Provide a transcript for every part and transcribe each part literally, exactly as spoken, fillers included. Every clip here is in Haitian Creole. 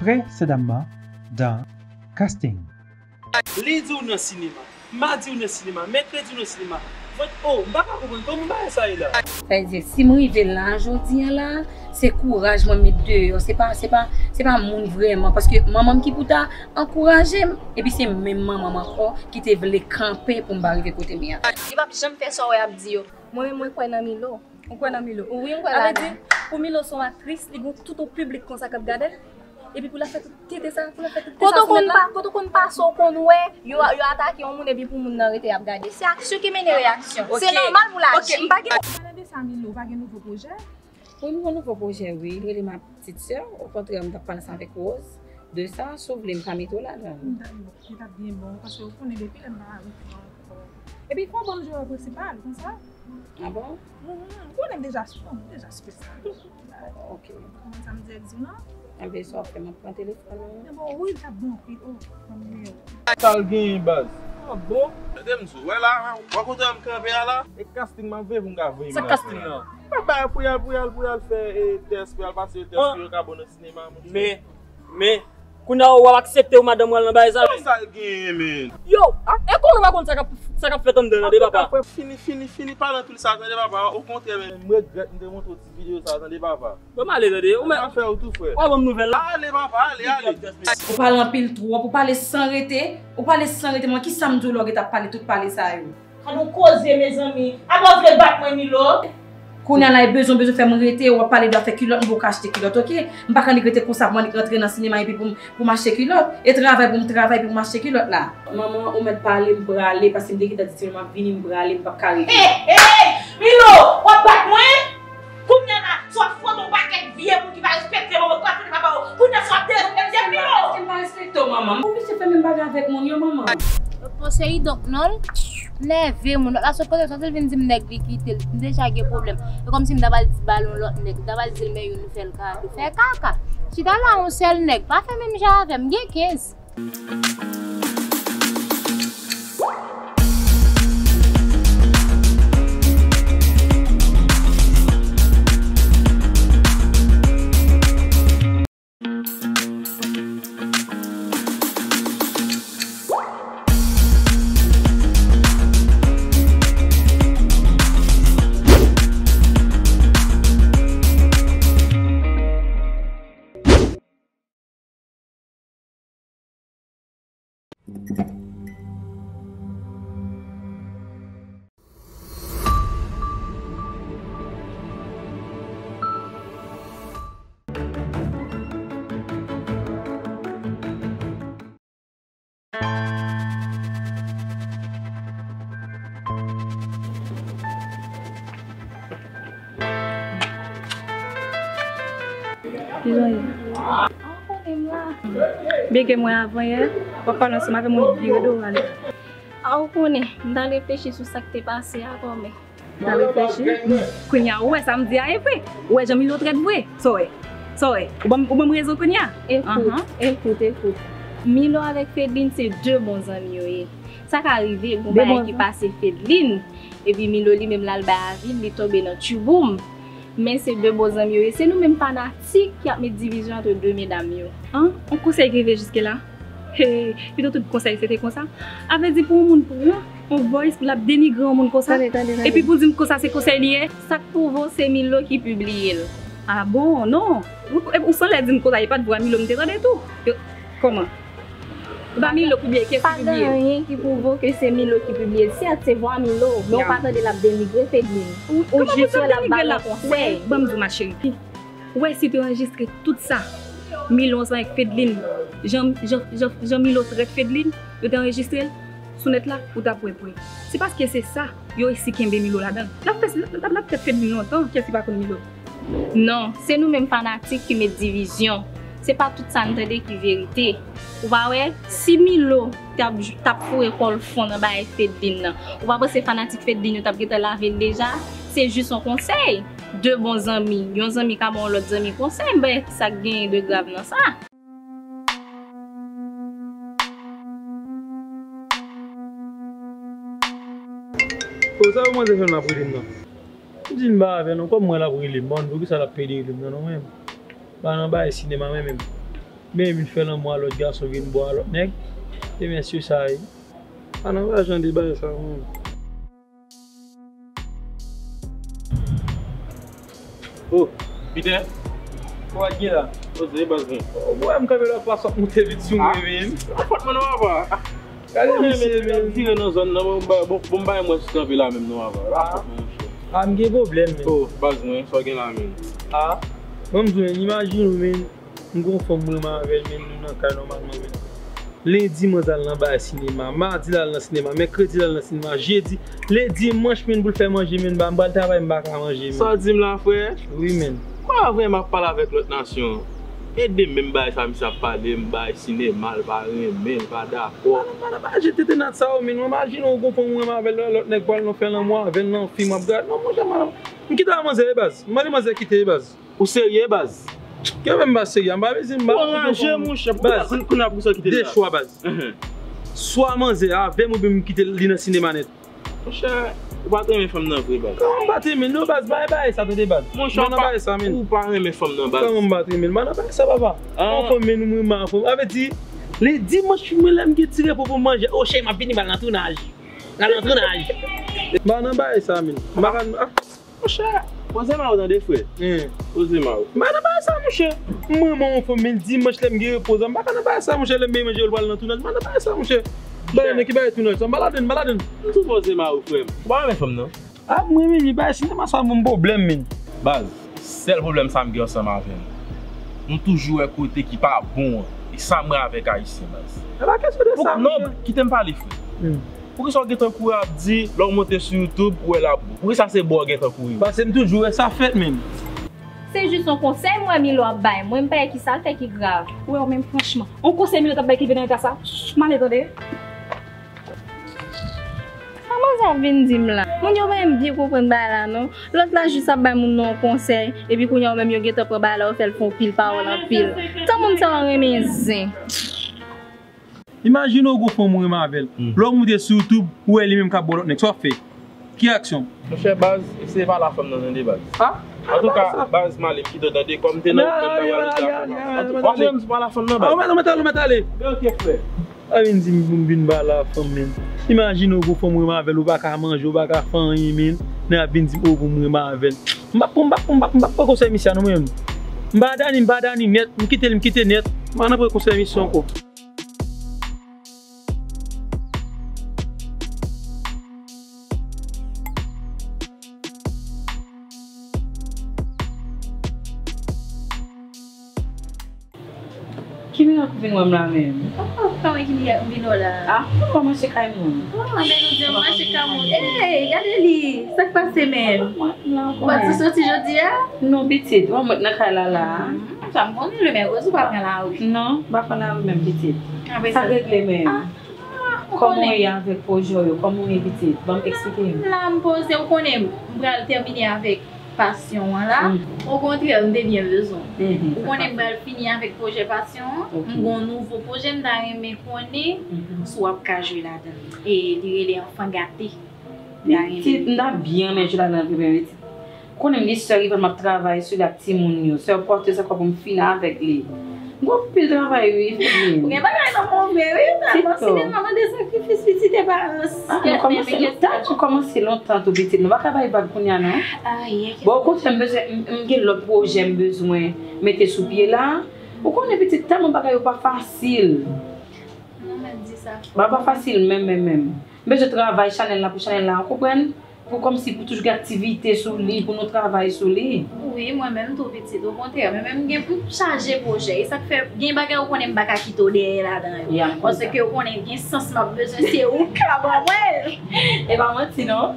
Précédemment dans Casting. Lendi w nan sinema, madi w nan sinema, mèkredi w nan sinema, vand-, oh, m pa ka konprann kòman bagay sa ye la. Sa vle di, si m rive la jodi a la, se kouraj mwen met deyò, se pa, se pa, se pa moun vrèman, paske manman m ki pou ta ankouraje m, epi se menm manman m ankò ki te vle kanpe pou m pa rive kote m ye a. Yo p ap janm fè sa w wè y ap di yo. Mwen menm, mwen kwè nan Milo. Ou kwè nan Milo? Wi, m kwè ladan. Sa vle di, pou Milo se yon aktris, li gen tout yon piblik konsa k ap gade l, epi pou l ap fè tout tete sa, pou l ap fè tout tete sa sou nèt la. Kote w konn pa, kote w konn pase, w konn wè, yo, yo atake yon moun, epi pou moun nan rete ap gade. Se aksyon ki mennen reyaksyon. Se nòmal pou l aji. M pa gen. Pale de sa, Milo, ou pa gen nouvo pwojè? Wi, m gen nouvo pwojè, wi. Li rele Ma Petite Sœur. Okontrè, m t ap pale ansanm avèk Rose de sa. Si w vle, m ka mete w ladan l. Li t ap byen bon, paske ou konnen depi lè m pa avèk ou ankò. Epi fò w ban m jwè prensipal, konsa. Ah bon? Mhm, ou konnen m deja, m deja espesyal. Ok. Kòman sa m di ak di w non? Enben, sa w fè, m ap pran telefòn ou. Enben, wi, l t ap bon anpil. Oh, pran nimewo. Sa l genyen, baz? Ah bon? Tande m di w, wè la, wè kote m kanpe a la? E casting m ap veye pou m ka voye imaj la. Sa casting nan? Mwen bay pou y al, pou y al, pou y al fè, e, tès, pou y al pase tès, pou yo ka bon nan sinema, monchè. Men, men, kounye a w ap aksepte w madanm w al nan bagay sa? Sa l genyen, men? Yo, e konnen w pa konn sa k ap, sa k ap fèt anndan nan de papa. Fini, fini, fini pale anpil sa, tande papa. Okontrè, men, m regrèt m te montre w ti videyo sa, tande papa. Bon, m ale, tande. Ou mèt. Afè ou tou, frè. W a ban m nouvèl la. Ale, papa, ale, ale. Ou pale anpil twòp, ou pale san rete, ou pale san rete. Mwen, kisa m di w lè w gentan ap pale tout pale sa yo? Gad yon koze, mezanmi. Apa w vle bat mwen, Milo? Kounye a la, e bezwen, bezwen fè m rete, w ap pale de afè kilòt, m poko achte kilòt, oke? M pa ka annik rete konsa pou m annik rantre nan sinema epi pou m, pou m achte kilòt. E travay pou m travay epi pou m achte kilòt la. Manman, ou mèt pale, m prale, paske m te gentan di Tino m ap vini, m prale, m p ap ka rete. Hey, hey! Milo, w ap bat mwen? Kounye a la, si w ap fwonte yon pakèt vye moun ki pa respekte manman, ki pa respekte papa yo, kounye a si w ap derespekte m, Milo! Èske m pa respekte w, manman? M oblije fè menm bagay avèk moun yo, manman. Lòt poseyidonk non l nève moun. Lòt la sot kote l soti, l vin di m nèg li kite l. M deja gen pwoblèm. E kòmsi m ta pral di bal yon lòt nèg. M ta pral di l men youn fè l kado. Fè kaka. Chita la yon sèl nèg. Pa fè menm jan avè m. M gen kenz. Kijan w ye? An, w konnen m la. Byen ke mwen avan yè, w ap pale ansanm avè m, w vire do w ale. A, w konnen, m t al reflechi sou sa k te pase a kòmè. Nan reflechi. Kounye a, ou wè sa m di a e vre. Ou wè jan Milo trèt vre. Sa w wè? Sa w wè? Ou ban m, ou ban m rezon kounye a? Ekout, ekout, ekout. Milo avèk Fedline se de bon zanmi yo ye. Sa ka rive, gon bagay ki pase Fedline, epi Milo li menm l al bay avi l, li tonbe nan tchiboum. Men se de bon zanmi yo ye. Se nou menm fanatik ki ap met divizyon ant de medam yo. An, yon konsèy ki rive jiske la? Hey, pito tout konsèy se te konsa. A vle di pou yon moun pran yon voice pou l ap denigre yon moun konsa, epi pou l di m konsa se konsèy li ye. Sa k pwouve w se Milo ki pibliye l. A bon, non. Ou, ou sanlè di m konsa, e pa t vwa Milo m te tande tou. Yo, kòman? E pa Milo k pibliye, kiyès ki pibliye l? Pa gen anyen ki pwouve w ke se Milo ki pibliye l. Sèt, se vwa Milo, men w pa tande l ap denigre Fedline. Ou jis wè l ap ba l yon konsèy. Ban m di w, ma chérie. Ou wè si yo te anrejistre tout sa Milo ansanm avèk Fedline, jan, jan, jan, jan Milo trèt Fedline, yo te anrejistre l sou nèt la, ou t ap wè vre. Se paske se sa, yo resi kenbe Milo ladan l. L ap fè, l ap, l ap trèt Fedline lontan, kiyès ki pa konn Milo? Non, se nou menm fanatik ki met divizyon. Se pa tout sa n tande ki verite. Ou pa wè, si Milo t ap, t ap foure kò l fon nan bagay Fedline nan, ou pa panse fanatik Fedline yo t ap gentan lave l deja? Se jis yon konsèy. De bon zanmi, yon zanmi ka ba yon lòt zanmi konsèy, m pa wè kisa k genyen de grav nan sa. Pou sa yo manzè fè l ap rele m nan. M di m pa avè non, kòm mwen l ap rele m, m pa konn poukisa l ap pede rele m nan non menm. Pa nan bagay sinema mwen menm. Men vin fè lanmou a lòt gason, vin bò a lòt nèg. E mesye sa ye. A nan pa jan de bagay sa menm. Oh, Peter. Ou pa gen la? Poze baz mwen. Ou wè m kanpe lòt plas w ap moute vit sou mwen, men. A fòt mwen non, papa. Gade misye, men. Tire nan zòn nan, bon, bon, bon, bay mwen sou kanpe la menm non, papa. A fòt mwen, monchè. A, m gen pwoblèm, men. Oh, baz mwen, sa w gen la, men. A, bon, m di w, men, imajine w, men. M gon fanm m renmen avè l, men nou nan kay nòmalman, men. Lendi, mwen al nan bay sinema. Madi, l al nan sinema. Mèkredi, l al nan sinema. Jedi, le dimanch, men, pou l fè manje, men, m pral travay, m pa ka manje, men. Sa w di m la, frè? Wi, men. Kwa vrèman ap pale avèk lòt nasyon? E de menm bagay sa misye ap pale, m bay sinema, l pa renmen, l pa dakò. Mwen pa nan bagay jete tenat sa yo, men. Mwen imajine w gon fanm m renmen avè l, lòt nèg pral nan fè lanmou avè l nan fim ap gade. Non, monchè, m kite a manzè, e baz. M mande manzè kite, e baz. Ou serye, baz? Ke menm pa serye, m pa bezwen, m pa. Ou anraje, monchè, pou baz, kounye a pou sa kite de la. Chwa, baz. Swa manzè avè m oubyen m kite li nan sinema nèt. Monchè, ou pa t renmen fanm nan vre, baz. Kòman m pa t renmen l non, baz? Bay bagay sa, tande, baz. Monchè, ou pa renmen fanm nan, baz. Kòman m pa t renmen l? M pa nan bagay sa, papa. Yon fanm, men nou renmen avè m. Sa vle di, le dimanch, mwen, lè m gen ti repo pou m manje, o cheri, m ap vini, m al nan tounaj. M al nan tounaj. M pa nan bagay sa, men. M pa ka, a. Monchè, poze ma ou tande, frè. Poze ma ou. M pa nan bagay sa, monchè. M renmen yon fanm, men dimanch lè m gen repo, m pa ka nan bagay sa, monchè. Lè m byen manje, yo pral nan tounaj. M pa nan bagay sa, monchè. Bagay nan ki bagay tounaj sa? M pa ladann, m pa ladann. M tou poze ma ou, frè m. Ou pa renmen fanm nan? A, m renmen li, bagay sinema sa ban m pwoblèm, men. Baz, sèl pwoblèm sa m gen ansanm avè l. M toujou wè kote ki pa bon an. E sa m wè avèk Ayisyen, baz. E pa kesyon de sa, non, monchè. Kite m pale, frè. Poukisa w gentan kouri ap di, lè w monte sou YouTube, ou wè l ap bon? Poukisa se bò w gentan kouri? Paske m toujou wè sa fèt menm. Se jis yon konsèy m wè Milo ap bay mwen, m pa wè ki sa l fè ki grav. Ou wè, ou menm franchman, yon konsèy Milo t ap bay ki vin nan eta sa? M ale tande. Sa manzè ap vin di m la? Moun yo pa menm byen konprann bagay la non. Lòt la jis ap bay moun nan yon konsèy, epi kounye a ou menm yo gentan pran bagay la, yo fè l fè yon pil pawòl anpil. Tan moun sa yo renmen zen. Imajine w gon fanm ou renmen avè l. Lè w moute sou YouTube, ou wè li menm k ap bò lòt nèg, sa w ap fè? Ki aksyon? Monchè, baz, eseye pale a fanm nan tande, baz. A? Antouka, baz, m ale, m kite w tande, kòm m te nan wout mwen, m ta pral rete a fanm nan. W ap janm pale a fanm nan, baz. A, ou mèt ale, ou mèt ale. Oke, frè. A vin di m pou m vin pale a fanm, men. Imajine w gon fanm ou renmen avè l, ou pa ka manje, ou pa ka fè anyen, men. Nèg ap vin di m, o, pou m renmen avè l. M p ap, m p ap, m p ap, m p ap pran konsèy misye a non, mwen menm. M pa Dani, m pa Dani nèt, m kite l, m kite nèt. M pa nan pran konsèy misye ankò. Ki mirak ou vin wè m la menm? Oh, kòman ki mirak m vin wè w la? A, ou pa mache kay moun. Oh, anben nou di w mache kay moun. Ey, gade li, sa k pase menm? Ou pa t sou soti jodi a? Non, pitit, ou wè m ret nan kay la la. Sa m konnen, le mèkredi ou pa pran lari. Non, m pa pran lari menm, pitit. Sa k regle menm? Kòman w ye avèk pwojè w yo? Kòman w ye, pitit? Ban m eksplike m. M la, m poze, ou konnen, m pral tèmine avèk pasyon an la. Okontrè, m te byen bezwen w. Ou konnen m pral fini avèk pwojè pasyon an. M gon nouvo pwojè, m ta renmen konnen si w ap ka jwe ladan l. E li rele Enfant Gâté. Pitit, m ta byen renmen jwe ladan l, byen, pitit. Konnen m gen sè Ivan, m ap travay sou li ak timoun yo. Sè Pòte, se kòm pou m fini avèk li. M gen anpil travay, wi, Fidlin. Ou gen bagay nan men w vre, wi. Nan sinema mande sakrifis, pitit, e pa kèt, men, men kèt. M kòmanse lontan tou, pitit. Nou pa ka bay vag kounye a, non. Bon, okontrè, m bezwen, m, m gen lòt pwojè m bezwen mete sou pye la. Ou konnen, pitit, tèlman bagay yo pa fasil. Non, men di sa fò. Bagay pa fasil, menm, menm, menm. M bezwen travay chanèl la pou chanèl la, ou konprann? Pou kòmsi pou toujou gen aktivite sou li, pou nou travay sou li. Wi, mwen menm tou pitit, okontrè, mwen menm gen, m chaje pwojè. E sa k fè, gen bagay ou konnen m pa ka kite w dèyè ladan yo. Paske ou konnen gen sans m ap bezwen, se ou k ka ban mwen l. E pa manti non.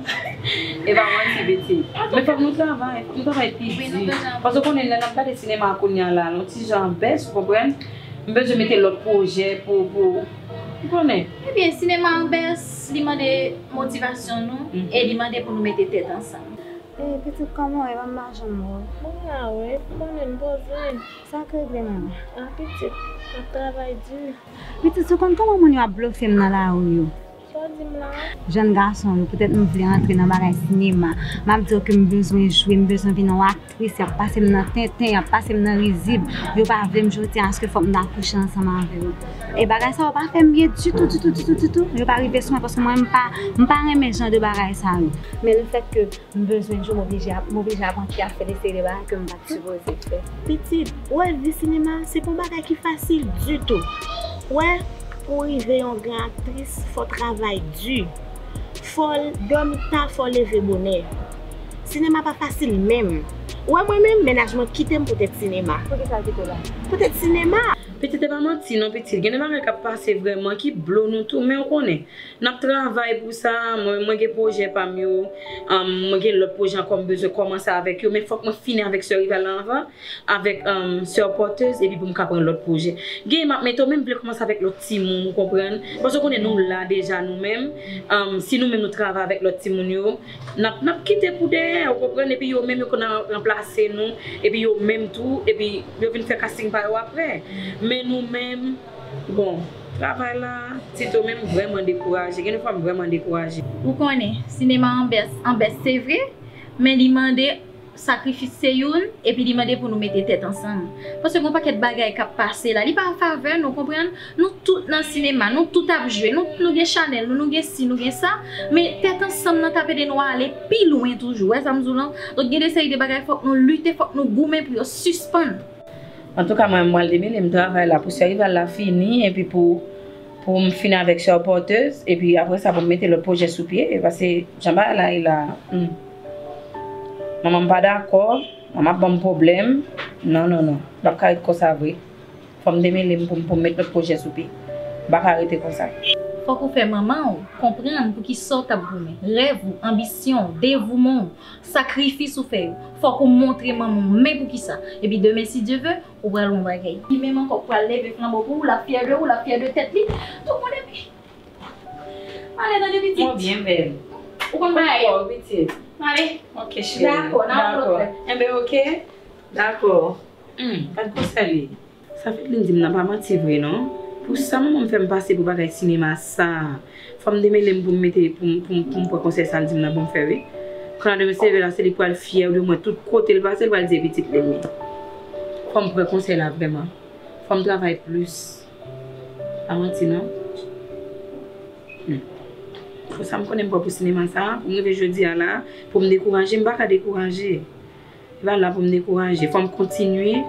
E pa manti pitit. Men fòk nou travay, fòk nou travay pi di. Paske ou konnen lè n ap gade sinema kounye a la, l on ti jan bès, ou konprann? M bezwen mete lòt pwojè pou, pou, ou konnen. Ebyen, sinema an bès, li mande motivasyon nou e li mande pou nou mete tèt ansanm. E, pitit, kòman w ye? Mwen pa janm wè w. Mwen la wi, ou konnen m poze. Sa k regle, manman? A, pitit, m ap travay di. Pitit, ou konn kòman moun yo ap blofe m nan lari yo? Sa w di m la? Jèn gason yo, poutèt m vle antre nan bagay sinema, m ap di yo ke m bezwen jwe, m bezwen vin yon aktris, y ap pase m nan tenten, y ap pase m nan rizib. Yo pa vle m jodi a, paske fòk m ta kouche ansanm avè yo. E bagay sa yo pa fè m byen ditou, ditou, ditou, ditou. Yo pa rive sou mwen, paske mwen, m pa, m pa renmen jan de bagay sa yo. Men lefètke m bezwen jwe, m oblije ap, m oblije ap antre ap fè de seri de bagay ke m pa t sipoze fè. Pitit, ou wè vi sinema, se pa yon bagay ki fasil ditou. Ou wè, pou w rive yon gran aktris, fò w travay di. Fò w dòmi ta, fò w leve bonè. Sinema pa fasil menm. Ou wè mwen menm, mennaj mwen kite m poutèt sinema. Poukisa l kite w la? Poutèt sinema. Pitit, e pa manti non, pitit. Gen de bagay k ap pase vrèman ki blo nou tou, men ou konnen. N ap travay pou sa, mwen, mwen gen pwojè pa m yo, um, mwen gen lòt pwojè ankò m bezwen kòmanse avèk yo, men fòk mwen fini avèk sè Rival la anvan, avèk um, sè Pòtez, epi pou m ka pran lòt pwojè. Gen m ap mete w, men m vle kòmanse avèk lòt timoun, ou konprann? Paske w konnen nou la deja nou menm, um, si nou menm nou travay avèk lòt timoun yo, n ap, n ap kite pou dèyè, ou konprann? Epi yo menm yo konn ranplase nou, epi yo menm tou, epi yo vin fè casting pa yo apre. Men nou menm, Bon, travay la, Tito, men m vrèman dekouraje. Gen de fwa m vrèman dekouraje. Ou konnen, sinema an bès, an bès se vre, men li mande sakrifis se youn, epi li mande pou nou mete tèt ansanm. Paske gen yon pakèt bagay k ap pase la, li pa an favè nou, konprann? Nou tout nan sinema, nou tout ap jwe, nou, nou gen chanèl nou, nou gen si, nou gen sa, men tèt ansanm nan t ap ede nou ale pi lwen toujou. Wè sa m di w lan? Donk, gen de seri de bagay, fòk nou lite, fòk nou goumen pou yo sispann. Antouka, mwen, m pral demele m travay la pou sè Rival la fini, epi pou, pou m fini avèk sè Pòtez, epi apre sa, pou m mete lòt pwojè sou pye, e paske jan bagay la ye la, hmm. Manman m pa dakò, manman ap ban m pwoblèm. Non, non, non. M p ap ka ret konsa vre. Fò m demele m pou m, pou m met lòt pwojè sou pye. M pa ka rete konsa. Fòk ou fè manman w konprann poukisa w t ap goumen. Rèv ou, anbisyon w, devouman w, sakrifis ou fè yo. Fòk ou montre manman w men poukisa. Epi demen, si Dye ve, ou pral wè yon bagay. Li menm ankò pral leve flanbo pou ou, l ap fyè de ou, l ap fyè de tèt li. Tout moun epi. M ale tande pitit. Mwen byen bèl. Ou konn bagay yo. Pitit. M ale. Ok, cheri. Dakò, nan yon lòt lè. Enben, ok. Dakò. Hmm, gad konsèy li. Sa fè l vin di m nan pa manti vre non. Pou sa manman m fè m pase pou bagay sinema sa. Fò m demele m pou m mete, pou m, pou m, pou m pran konsèy sa l di m nan pou m fè wi. Kanadè mesye la, se li pral fyè de mwen. Tout kote l pase, l pral di pitit li m ye. Fò m pran konsèy la vrèman. Fò m travay plis. Pa manti non. Hmm. Pou sa m konnen m pran pou sinema sa, pou m rive jodi a la, pou m dekouraje, m pa ka dekouraje. Li pa la pou m dekouraje. Fò m kontinye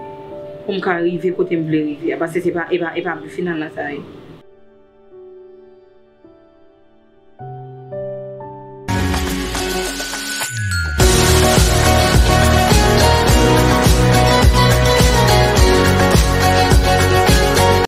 pou m ka rive kote m vle rive a. Paske se pa, e pa, e pa bi final la sa ye.